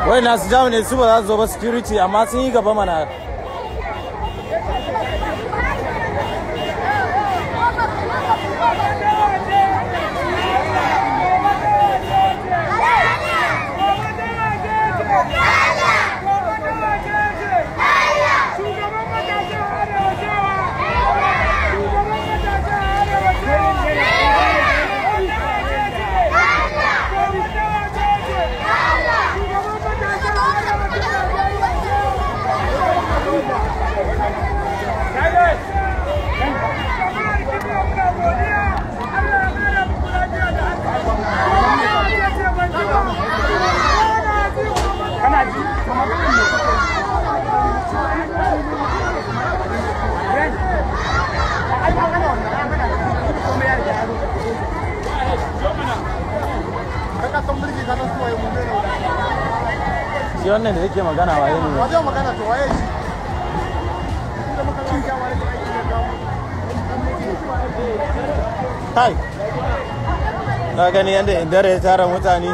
Wai na su jamu ne su ba za su zo ba security amma sun yi gaba mana. Shi wannan da yake magana waye ne? Wajen magana to waye shi? Kai! Ka gani yadda Indare ya tara mutane.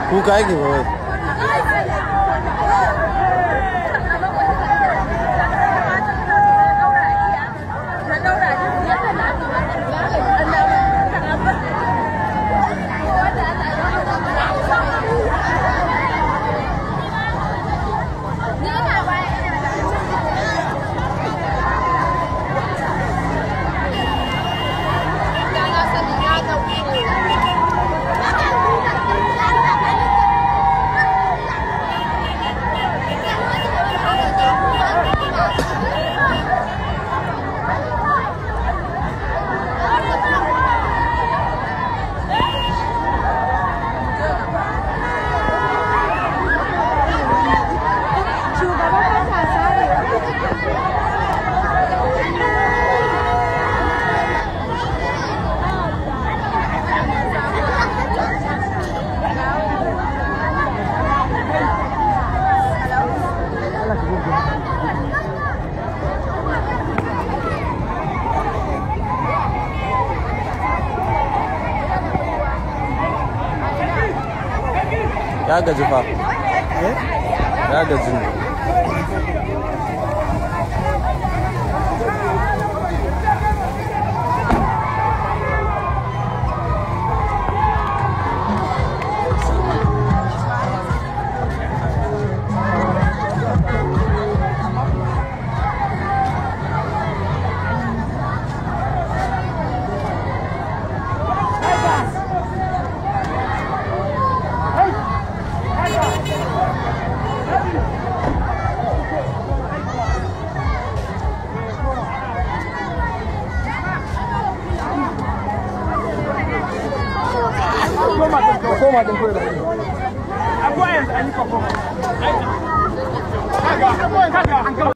Kuka yake ba wai. Ya gaji fa. Ya gaji ne. Koma din koyar. Akwai yanzu an yi performance. Kaga, kaga.